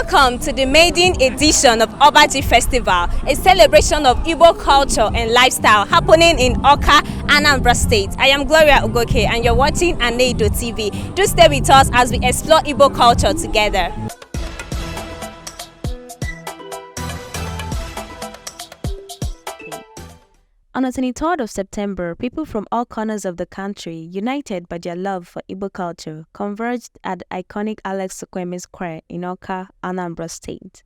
Welcome to the maiden edition of Obaji Festival, a celebration of Igbo culture and lifestyle happening in Awka, Anambra State. I am Gloria Ugoke and you're watching Anaedo TV. Do stay with us as we explore Igbo culture together. On the 23rd of September, people from all corners of the country, united by their love for Igbo culture, converged at the iconic Alex Ekwueme Square in Awka, Anambra State.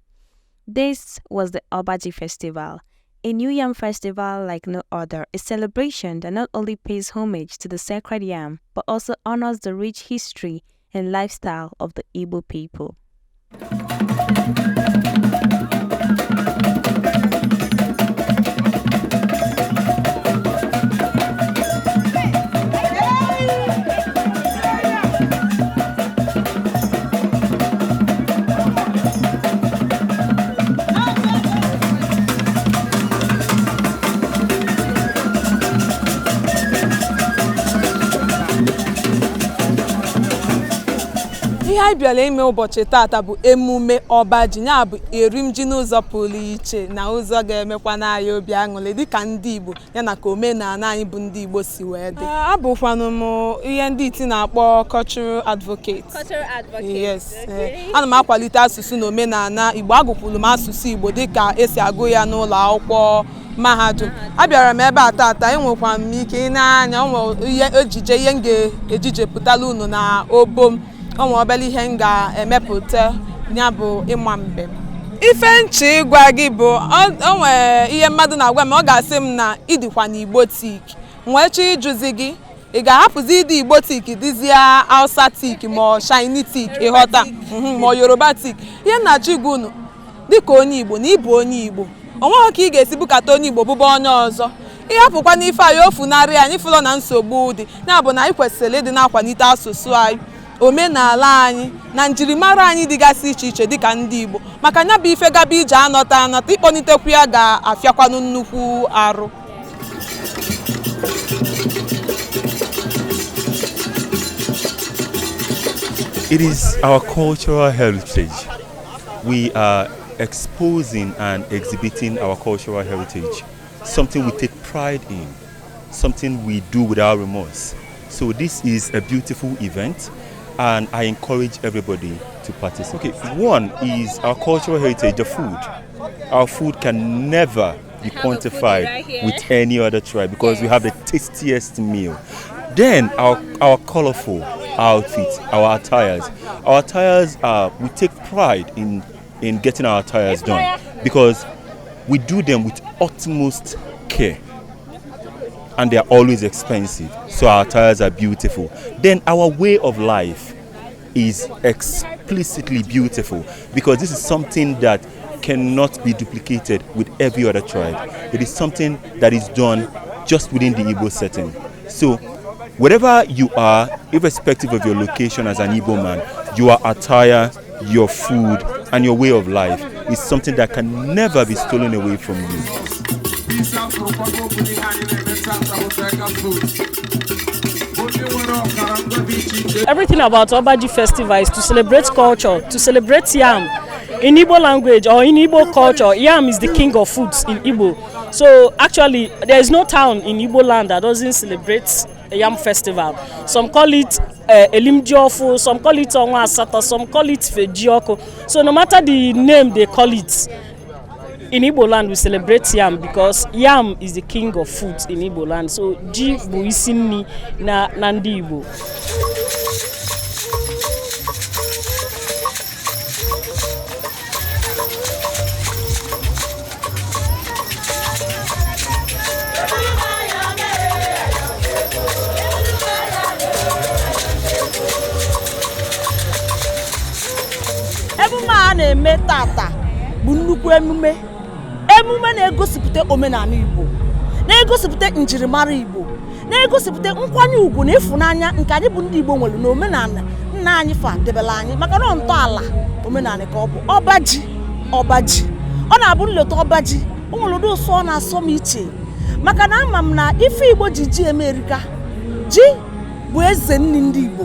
This was the Obaji Festival, a new yam festival like no other, a celebration that not only pays homage to the sacred yam, but also honors the rich history and lifestyle of the Igbo people. Ihe anyị bịara ime ụbọchị tata bụ emume ọba ji, ya bụ erim ji n'ụzọ pụrụ iche na ụzọ ga-emekwa n'anyị obi aṅụrị dịka ndị Igbo, ya na ka omenala anyị bụ ndị Igbo si wee dị. Abụkwanụ m ihe ndị iti na-akpọ cultural advocate. Cultural advocate. Yes. Ana m akwalite asụsụ na omenala Igbo. Agụkwuru m asụsụ Igbo dịka esi agụ ya n'ụlọ akwụkwọ mahadum. Abịara m ebe a tata, enwekwa m ike ị na-anya onwe ihe ejije, ihe m ga-ejijepụtala unu na obo m, onwe obere ihe m ga-emepụta, ya bụ ịma mbem. Ife nche ịgwa gị bụ o nwere ihe mmadụ na-agwa m, ọ ga-asị m na ịdịkwa n'Igbotic. M wee chọọ ịjụzi gị, ị ga-ahapụzi ịdị Igbotic dịzie Hausa tik ma ọ Shinitic, ịghọta, ma ọ Yoruba tik? Ihe m na-achọ ịgwa unu dịka onye Igbo na ịbụ onye Igbo, o nweghị ka ị ga-esi bukata onye Igbo bụba onye ọzọ. Ịhapụkwa n'ife anyị ofunarị anyị fụlọ na nsogbu dị, ya bụ na anyị kwesịrị ịdị na-akwalite asụsụ anyị, omenala anyị na njirimara anyị dịgasị iche iche dịka ndị Igbo, maka ya bụ ife gaba ije anọta anọta, ịkpọnitekwu ya ga-afịakwanụ nnukwu arụ. It is our cultural heritage. We are exposing and exhibiting our cultural heritage, something we take pride in, something we do without remorse. So this is a beautiful event, and I encourage everybody to participate. Okay, one is our cultural heritage, the food. Our food can never be quantified right here. with any other tribe because we have the tastiest meal. Then our colorful outfits, our attires. Our attires are, we take pride in getting our attires done because we do them with utmost care and they are always expensive. So our attires are beautiful. Then our way of life is explicitly beautiful because this is something that cannot be duplicated with every other tribe. It is something that is done just within the Igbo setting. So wherever you are, irrespective of your location as an Igbo man, your attire, your food, and your way of life is something that can never be stolen away from you. Isi afụrụkwago bụ ihe anyị na-eme tata bụ Fecafoot, bụ ndị nwere ọkara ngwa dị iche iche. Everything about Obaji Festival is to celebrate culture, to celebrate yam. In Igbo language or in Igbo culture, yam is the king of foods in Igbo. So actually, there is no town in Igbo land that doesn't celebrate a yam festival. Some call it Elimjiofu, some call it Onwa Asata, some call it Fejioko. So no matter the name they call it, in Igbo land we celebrate yam because yam is the king of foods in Igbo land. So ji bụ isi nri na ndị Igbo. Emume a na-eme tata bụ nnukwu emume, emume na-egosipụta omenala Igbo, na-egosipụta njirimara Igbo, na-egosipụta nkwanye ùgwù na ịfụnanya nke anyị bụ ndị Igbo nwere na omenala nna anyị fa debere anyị, maka na ntọala omenala ka ọ bụ ọba ji. Ọba ji ọ na-abụ nleta ọba ji, o nwere ụdị ụsọ ọ na-asọ m iche, maka na ama m na ife Igbo ji ji eme erika. Ji bụ eze nri ndị Igbo.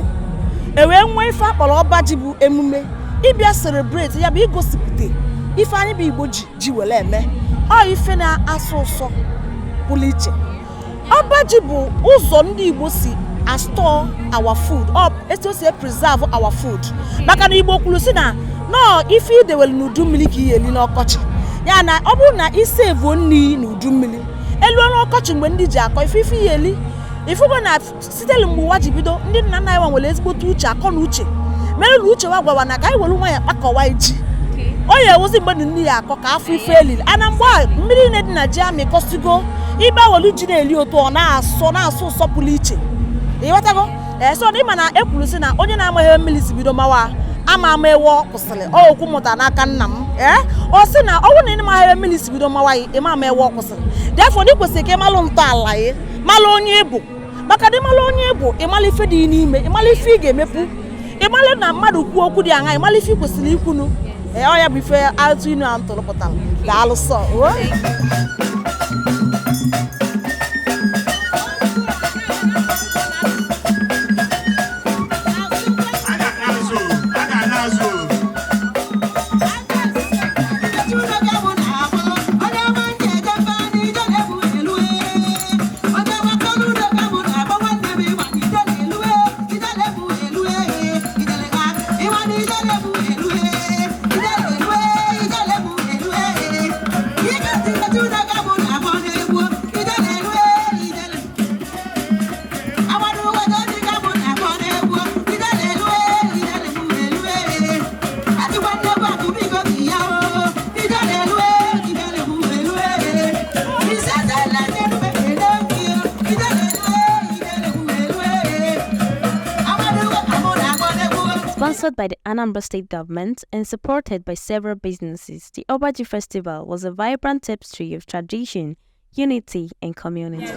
E wee nwee ife akpọrọ ọba ji bụ emume. Ịbịa celebrate ya bụ igosipụta ife anyị bụ Igbo ji ji were eme. Ọ ife na-asọ ụsọ pụrụ iche. Ọba ji bụ ụzọ ndị Igbo si a store our food, ọ etu o si preserve our food, maka na Igbo kwuru si na nọọ ife idewere n'udu mmiri ka ihe eli n'ọkọchị. Ya na ọ bụrụ na isevuo nri n'udu mmiri elu n'ọkọchị, mgbe ndị ji akọ ife, ife ihe eli. Ifugo na site mgbe ụwa ji bido, ndị nna nna anyị nwere ezigbote uche, akọ na uche mere na uche wa gwawa na ka anyị were nwayọ kpakọwa ji. O ya ewuzi mgbe nne ya akọ ka afọ ife eliri ana mgbe a mmiri niile dị na ji amịkọsigo. Ibe welu ji na-eli otu ọ na-asọ na-asọ ụsọ pụrụ iche, ịghọtago? Ee, so ịma na ekwuru sị na onye na-amaghị mmiri si bido mawa ama ama ewe ọ kwụsịrị. Ọ okwu mụta n'aka nna m. Ee, ọ sị na ọ bụrụ na ị maghị ebe mmiri si bido mawa ya, ịma ama ewe ọ kwụsịrị. Therefore, na ị kwesịrị ka ị malụ ntọala ya, malụ onye ị bụ, maka na ịmalụ onye ị bụ, ịmalụ ife dị n'ime, ịmalụ ife ị ga-emepụ, ịmalụ na mmadụ kwuo okwu dị aṅa, ịmalụ ife ị kwesịrị ikwunu. Ee, ọ ya bụ ife atụ inu a ntụrụ pụtara. Daalụ sọ o. A ga-azụ, a ga-azụ. Sponsored by the Anambra State government and supported by several businesses, the Obaji Festival was a vibrant tapestry of tradition, unity, and community.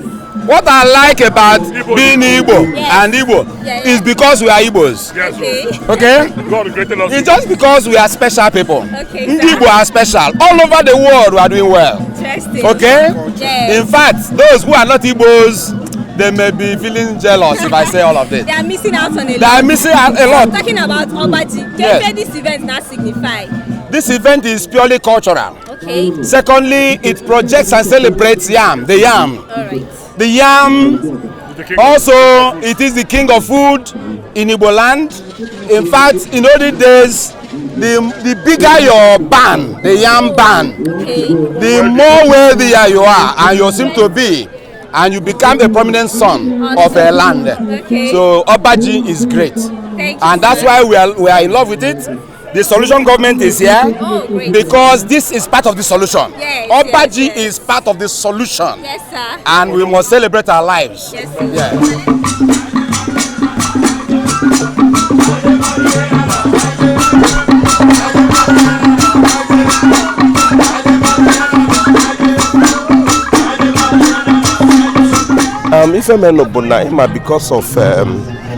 What I like about being Igbo and Igbo is because we are Igbos. Yes. Okay? God created us. It's just because we are special people. Okay, Ndị sir. Igbo are special. All over the world, we are doing well. Interesting. Okay? Yes. In fact, those who are not Igbos, they may be feeling jealous if I say all of this. They are missing out on a They lot. are missing out a lot. Talking about Obaji, Yes. can this event now signify? This event is purely cultural. Okay. Secondly, it projects and celebrates yam, the yam. All right. The yam, also, it is the king of food in Igbo land. In fact, in olden days, the bigger your barn, the yam barn, the more wealthier you are and you seem to be, and you become a prominent son of a land. Okay. So Obaji is great. Thank you, And that's sir. why we are in love with it. The solution government is here Oh, great. because this is part of the solution. Yes, Obaji yes. is part of the solution. Yes, sir. And we must celebrate our lives. Yes, sir. Yeah. Ife menụ bụ na ịma because of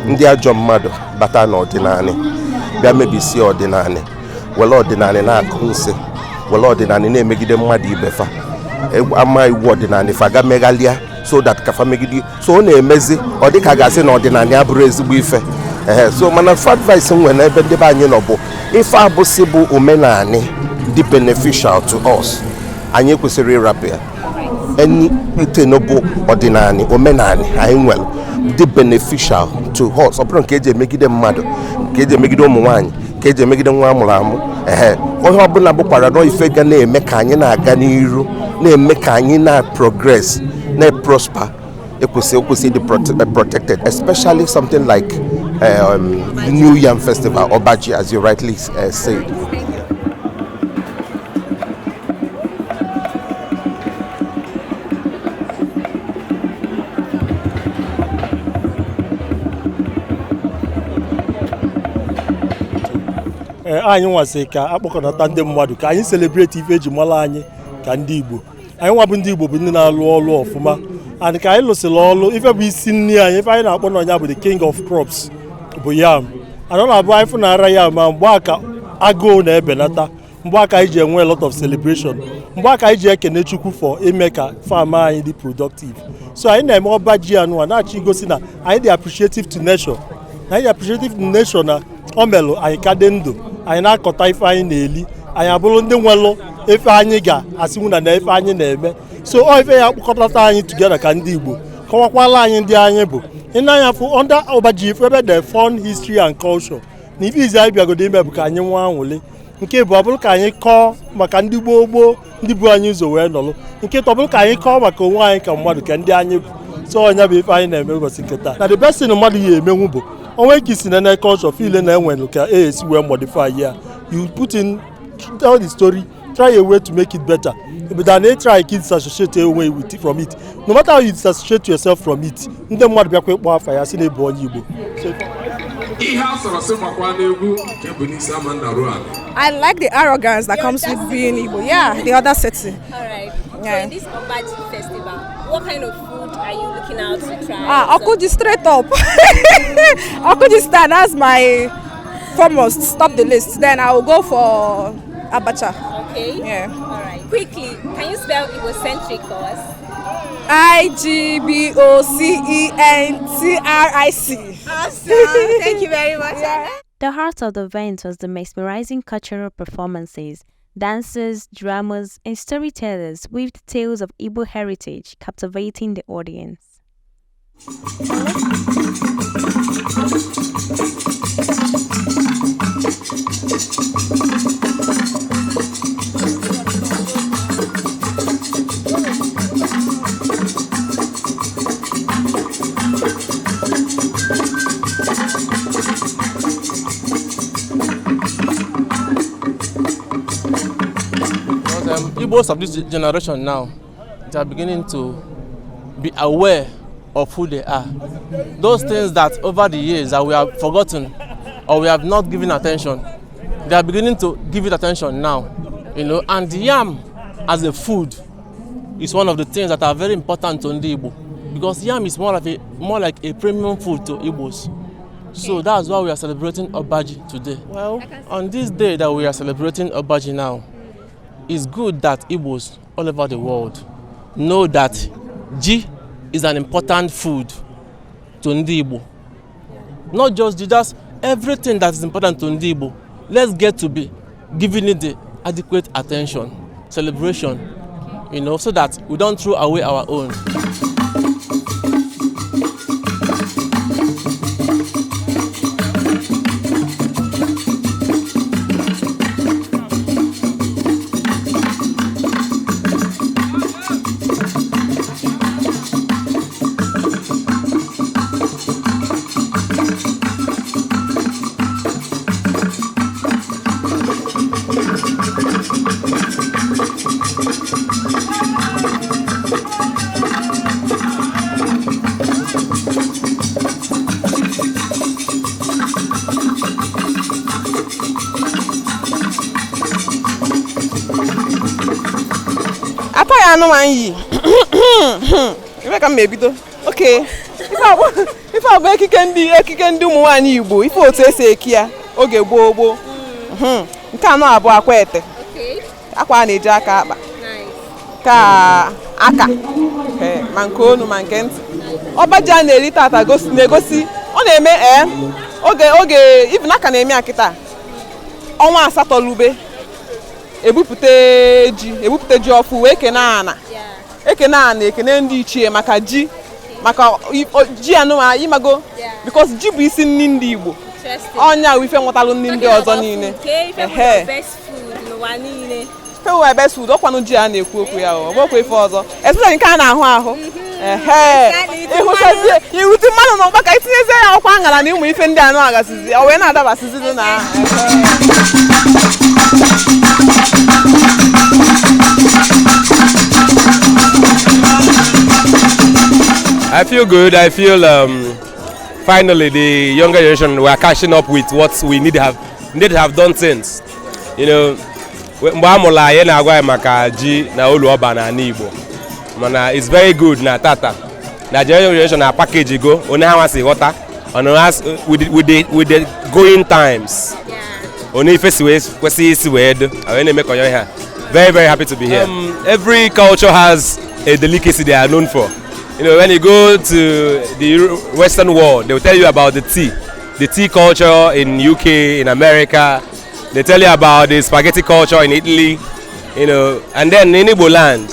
ndị ajọ mmadụ bata n'ọdịnala bịa mebisie ọdịnala, were ọdịnala na-akụ nsị, were ọdịnala na-emegide mmadụ ibe fa. Ama iwu ọdịnala fa ga meghalịa so that ka fa megide. So ọ na-emezi ọ dị ka ga-asị na ọdịnala abụrụ ezigbo ife. Ehe, so mana fa advice m nwere n'ebe ndị be anyị nọ bụ ife abụsị bụ omenanị dị beneficial to us, anyị kwesịrị ịrapụ ya. Anything bụ ọdịnala, omenala anyị nwere dị beneficial to us, ọ bụrụ nke eji emegide mmadụ, nke eji emegide ụmụ nwaanyị, nke eji emegide nwa amụrụ amụ, ehe, onye ọbụla bụkwara nọ ife ga na-eme ka anyị na-aga n'iru, na-eme ka anyị na-progress, na-prosper, ekwesị ịdị protected, especially something like the New Yam Festival, Obaji, as you rightly said. Ee, anyị nwasị ka akpọkọnata ndị mmadụ ka anyị celebrate ife eji mara anyị ka ndị Igbo. Anyị nwa bụ ndị Igbo bụ ndị na-alụ ọlụ ọfụma, and ka anyị lụsịrị ọlụ, ife bụ isi nri anyị, ife anyị na-akpọ n'ọnya bụ the king of crops bụ yam, and ọ na-abụ anyị fụnara yam ma mgbe aka agụụ na-ebenata, mgbe aka anyị ji enwe a lot of celebration, mgbe aka anyị ji ekene Chukwu for ime ka farm anyị dị productive. So anyị na-eme ọba ji anụwa na-achọ igosi na anyị dị appreciative to nature, na anyị dị appreciative to nature na O melụ anyị ka dị ndụ, anyị na-akọta ife anyị na-eli, anyị abụrụ ndị nwelụ ife anyị ga-asịnwu na ife anyị na-eme. So ọ ife ya kpọkọtata anyị together ka ndị Igbo, kọwakwala anyị ndị anyị bụ. Ịnanya fụ under Ọbaji ife ebe the fun history and culture na ife izi anyị bịagodo ime bụ ka anyị nwee anwụlị. Nke bụ ọ bụrụ ka anyị kọọ maka ndị gboo gboo, ndị bu anyị ụzọ wee nọlụ. Nke tọ bụrụ ka anyị kọọ maka onwe anyị ka mmadụ, ka ndị anyị bụ. So ọnya bụ ife anyị na-eme ụbọchị nke taa. Na the best thing mmadụ ya emenwu bụ onwe ka isi nene culture feel na enwere ka e esi wee modify ya. You put in, tell the story, try a way to make it better. But then they try ka disassociate onwe with from it. No matter how you disassociate yourself from it, ndị mmadụ bịakwa ịkpọ afa ya sị na ịbụ onye Igbo. So Ihe a sọrọ sị gbakwa n'egwu nke bụ n'isi ama nna ruo ala. I like the arrogance that comes with being Igbo. Yeah, the other city. All right. Yeah. So in this Obaji festival, what kind of food are you looking out to try? Ah, Okuji straight up. Okuji star, that's my foremost. Stop the list. Then I will go for abacha. Okay. Yeah. All right. Quickly, can you spell Igbocentric for us? IGBOCENTRIC. Awesome. Thank you very much. Yeah. The heart of the event was the mesmerizing cultural performances. Dancers, drummers, and storytellers weaved tales of Igbo heritage, captivating the audience. Because Igbos of this generation now, they are beginning to be aware of who they are. Those things that over the years that we have forgotten or we have not given attention, they are beginning to give it attention now. And the yam as a food is one of the things that are very important to Ndi Igbo, because yam is more like a premium food to Igbos. So that's why we are celebrating Obaji today. Well, on this day that we are celebrating Obaji now, it's good that Igbos all over the world know that ji is an important food to Ndi Igbo. Not just ji, just everything that is important to Ndi Igbo. Let's get to be giving it the adequate attention, celebration, so that we don't throw away our own. Atọ ya anụmanụ yi ebe ka m ebido. Oke ife a bụ ekike ndị ụmụ nwaanyị Igbo, ife otu esi eki ya oge gboo gboo. Nke anọ abụọ akwa ete, akwa a na-eji aka akpa ka aka ma nke onu ma nke ntị. Ọbaji a na-eri tata na-egosi ọ na-eme oge even aka na-eme ya kịta ọnwa 8 lube ebupụte ji ọfụ wee kene ana ekene ana ekene ndị ichie maka ji, maka ji anụma ịmago, because ji bụ isi nri ndị Igbo. Ọnya wụ ife nwetalụ nri ndị ọzọ niile. Ife best food ọkwanụ ji a na-ekwu okwu ya, ọ bụkwa ife ọzọ, especially nke a na-ahụ ahụ. Ịhụchazie iwute mmanụ na ụkpa ka itinyezie ya ọkwa aṅara na ụmụ ife ndị anụ agasizi ọ wee na-adabasizi na. I feel good. I feel finally the younger generation we are catching up with what we need to have done since. You know, mgbe a mụrụ anyị na-agwa anyị maka ji na olu ọba na ala Igbo. Mana it's very good na tata. Na generation na package go onye ha nwasị ghọta with the going times. Onye ife si wee kwesị isi wee do. Anyị na-eme ka onye ha. Very, very happy to be here. Every culture has a delicacy they are known for. You know, when you go to the Western world, they will tell you about the tea. the tea culture in UK, in America. They tell you about the spaghetti culture in Italy, you know, and then in Igbo land,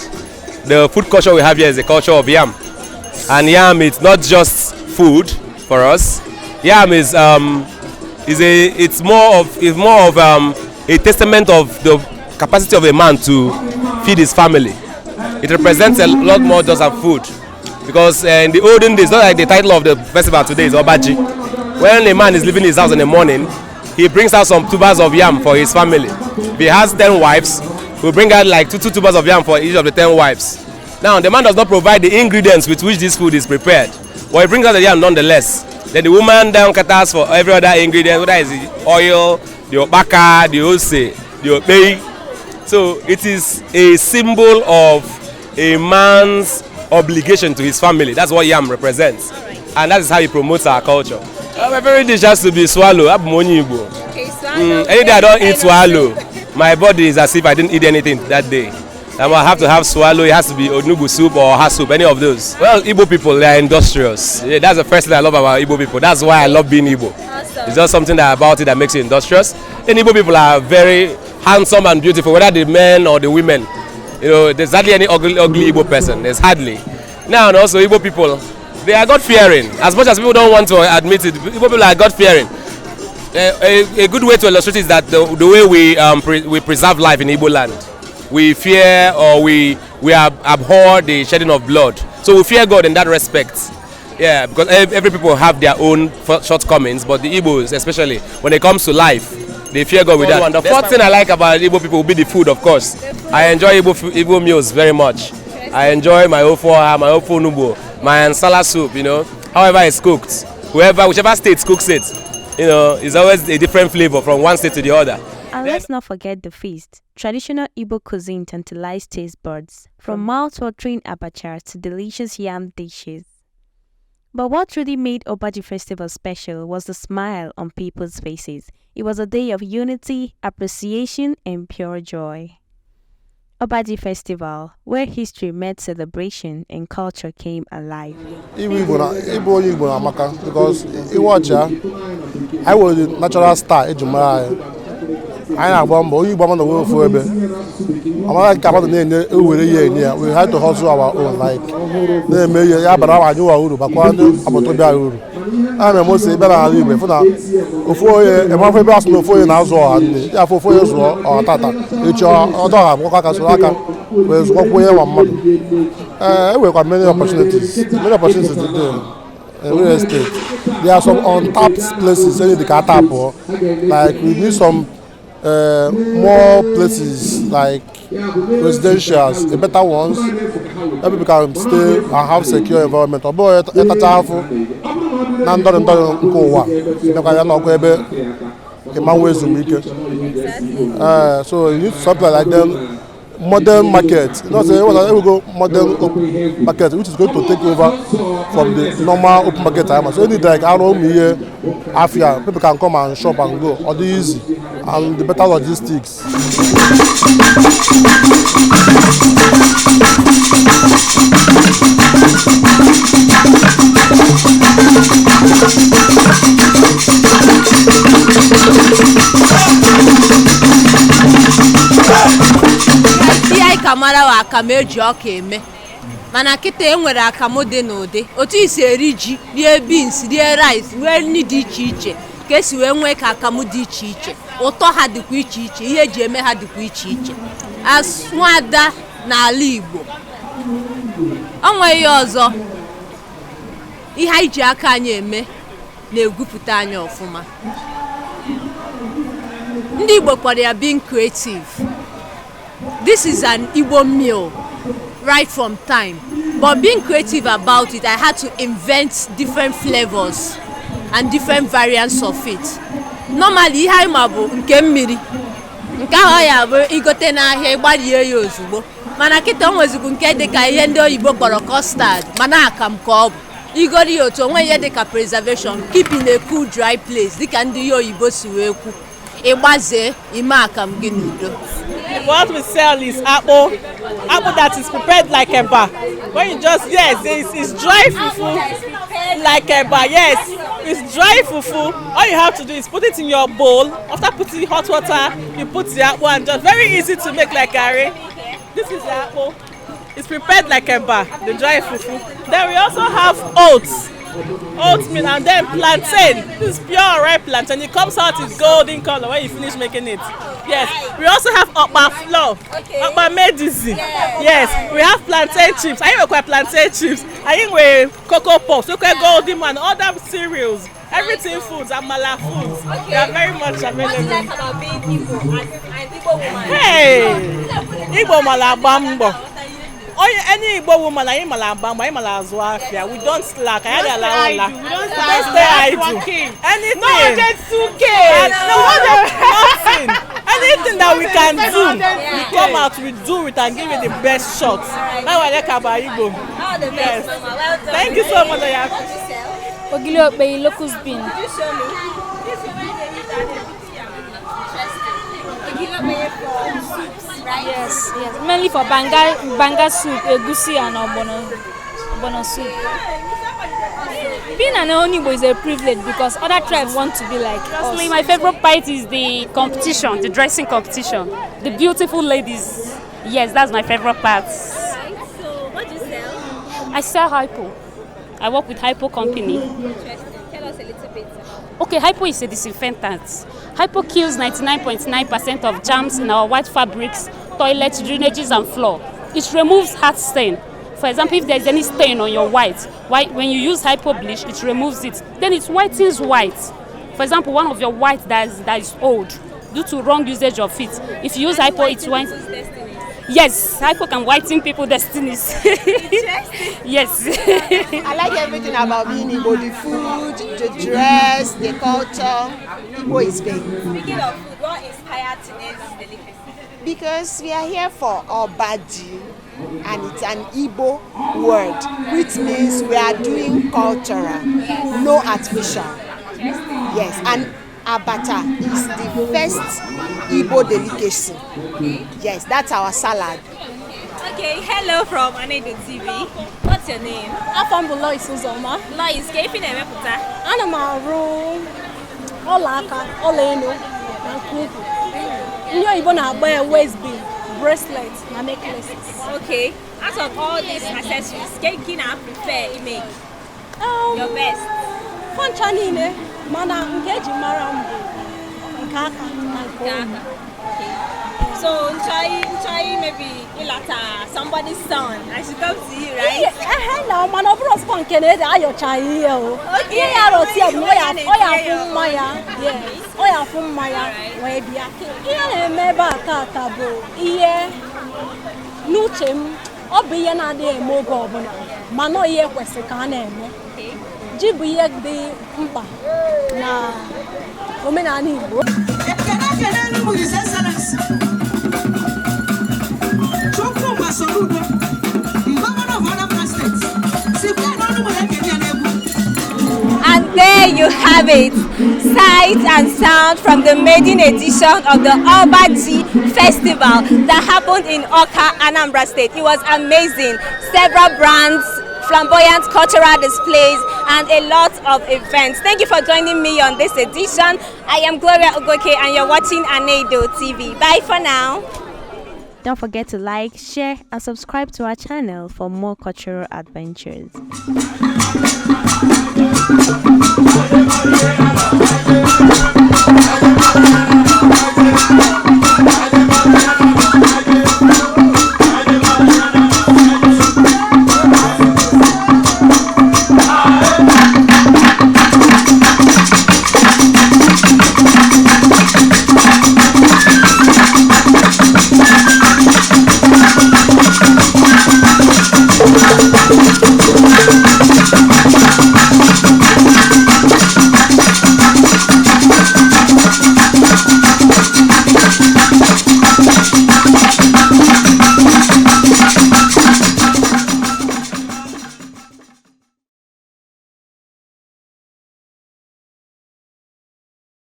the food culture we have here is the culture of yam. And yam, it's not just food for us. Yam is a it's more of a testament of the capacity of a man to feed his family. It represents a lot more just than food, because in the olden days, not like the title of the festival today is Obaji. When a man is leaving his house in the morning, he brings out some tubers of yam for his family. If he has 10 wives, he will bring out like two tubers of yam for each of the 10 wives. Now, the man does not provide the ingredients with which this food is prepared, but he brings out the yam nonetheless. Then the woman down caters for every other ingredient, whether it's the oil, the obaka, the ose, the obey. So it is a symbol of a man's obligation to his family. That's what yam represents. And that is how he promotes our culture. My favorite dish has to be swallow. Abụ m onye Igbo. Any day I don't eat swallow, my body is as if I didn't eat anything that day. I have to have swallow. It has to be onugbu soup or oha soup, any of those. Well, Igbo people, they are industrious. Yeah, that's the first thing I love about Igbo people. That's why I love being Igbo. Awesome. It's just something that about it that makes you industrious. And Igbo people are very handsome and beautiful, whether the men or the women. You know, there's hardly any ugly Igbo person. There's hardly. Now, and also Igbo people, they are God-fearing. As much as people don't want to admit it, Igbo people are God-fearing. A good way to illustrate it is that the way we preserve life in Igbo land. We fear, or we abhor the shedding of blood. So we fear God in that respect. Yeah, because every people have their own shortcomings, but the Igbos, especially when it comes to life, they fear God with that. And the fourth thing I like about Igbo people will be the food, of course. I enjoy Igbo meals very much. I enjoy my ofe oha, my ofe onugbu, my nsala soup, you know. However it's cooked, whichever state cooks it, you know, it's always a different flavor from one state to the other. And let's not forget the feast. Traditional Igbo cuisine tantalized taste buds, from mouth-watering abacha to delicious yam dishes. But what truly made Obaji Festival special was the smile on people's faces. It was a day of unity, appreciation, and pure joy. Obaji Festival, where history met celebration and culture came alive. Igbo onye Igbo amaka, because iwatch ya, I was the natural star eji mara anyị. Anyị na-agba mbọ onye Igbo ama na onwe ofu ebe amara nke mmadụ na-enye ewere ihe enye ya. We had to hustle our own, like na-eme ihe ya bara anyị nwa uru, bakwa ndị agbata obi anyị uru. A na-eme ose ebe n'ala Igbo fụ na ofu onye emafọ ebe asụ na ofu onye na-azụ ọha nne ya afọ ofu onye zụọ ọha tata echi ọdọ ọha akwụkwọ aka soro aka wee zụọkwa onye nwa mmadụ. Ee, e nwekwa many opportunities today in real estate. There are some untapped places any dị ka atapụ, like we need some more places like residentials, the better ones, where people can stay and have secure environment. Ọ bụghị ịtacha afụ na ndọrọ ndọrọ nke ụwa mekwa ya n'ọkụ ebe ịmanwe ezumike. So you need something like them modern market. You know, say we go modern open market, which is going to take over from the normal open market time. So you need like our own here, Afia, people can come and shop and go, or the easy and the better logistics. Ihe anyị ka mara wa akamụ eji ọka eme, mana kịta e nwere akamụ dị n'ụdị otu isi eri ji, rie beans, rie rice, rie nri dị iche iche ka esi wee nwee ka akamụ dị iche iche, ụtọ ha dịkwa iche iche, ihe eji eme ha dịkwa iche iche. As nwada n'ala Igbo, o nweghị ihe ọzọ ihe anyị ji aka anyị eme na-egwupụta anyị ọfụma. Ndị Igbo kpọrọ ya being creative. This is an Igbo meal right from time, but being creative about it, I had to invent different flavors and different variants of it. Normally, ihe anyị ma bụ nke mmiri, nke ahụ ya bụ igote n'ahịa ịgbarie ya ozugbo, mana kịta o nwezikwu nke dịka ihe ndị oyibo kpọrọ custard, mana akam ka ọ bụ igori ya otu onwe ihe dịka preservation, keep in a cool dry place dịka ndị ihe oyibo si wee kwu, ịgbazee ime akam gị n'udo. What we sell is apple that is prepared like eba. When you just, yes, it's dry fufu like eba, yes. It's dry fufu. All you have to do is put it in your bowl. After putting hot water, you put the akpu and just very easy to make like garri. This is the akpu. It's prepared like eba, the dry fufu. Then we also have oats. Oatmeal and then plantain. This is pure ripe plantain. It comes out in golden color when you finish making it. Yes. We also have okpa flour, okpa medicine. Yes. We have plantain chips. Anyị nwekwa plantain chips. Anyị nwere cocoa puffs, nwekwa golden and other cereals. Everything foods, amala foods. They are very much What do you available. like about being Igbo as an Igbo woman? Hey! Igbo mara agba mbọ. Onye any Igbo woman anyị mara agba mbọ, anyị mara azụ afịa. We don't slack. Anyị adịghị ala ụla. We don't We don't stay idle. Anything. No urgent 2K. And no, nothing. Anything that we can do, we come out, we do it and give it the best shot. That's what I like about Igbo. All the best, Yes. Mama. Well done. Thank you so much. I What do you sell? Ogili okpei, locust bean. Could you show me? Interesting. Ogili okpei for soups, right? Yes, yes. Mainly for banga soup, egusi and ogbono soup. Being an Onigbo is a privilege because other tribes want to be like us. Personally, my favorite part is the competition, the dressing competition. The beautiful ladies. Yes, that's my favorite part. Alright, so what do you sell? I sell Hypo. I work with Hypo Company. Interesting. Tell us a little bit about Okay, Hypo is a disinfectant. Hypo kills 99.9% of germs in our white fabrics, toilets, drainages, and floor. It removes hard stain. For example, if there's any stain on your white, when you use Hypo bleach, it removes it. Then it whitens white. For example, one of your white that is old, due to wrong usage of it. If you use Hypo, it whitens. Yes, Hypo can whiten people's destinies. Yes. I like everything about being Igbo, the food, the dress, the culture. Igbo is big. Speaking of food, what inspired today's delicacy? Because we are here for Obaji, and it's an Igbo word, which means we are doing cultural, no artificial. Yes, and Abacha is the first Igbo delicacy. Yes, that's our salad. Okay, hello from Anedo TV. What's your name? Afọ m bụ Lois Uzoma. Lois, ka ife na-emepụta? Ana m arụ ọla aka, ọla elu na nke ukwu. Ndị oyibo na-agba ya waist bead, bracelet na necklaces. Okay, out of all these accessories, ke nke ị na-prefer ime? Your best. Kwancha niile, mana nke eji mara m bụ nke aka na nke olu. Okay. So, nchọị maybe ịlata somebody's son, I should come to you, right? Ehe na mana ọ bụrụ ọsọ nke na ede ayọchaghị ihe o. Ihe ya rọti ya bụ na ọ ya afụ mma ya. Yes, ọ ya afụ mma ya wee bịa. Ihe na-eme ebe a tata bụ ihe n'uche m, ọ bụ ihe na-adịghị eme oge ọbụla, mana ihe kwesịrị ka a na-eme. Ji bụ ihe dị mkpa na omenala Igbo. And there you have it, sight and sound from the maiden edition of the Obaji Festival that happened in Awka, Anambra State. It was amazing. Several brands, flamboyant cultural displays, and a lot of events. Thank you for joining me on this edition. I am Gloria Ugoke, and you're watching Anedo TV. Bye for now. Don't forget to like, share, and subscribe to our channel for more cultural adventures.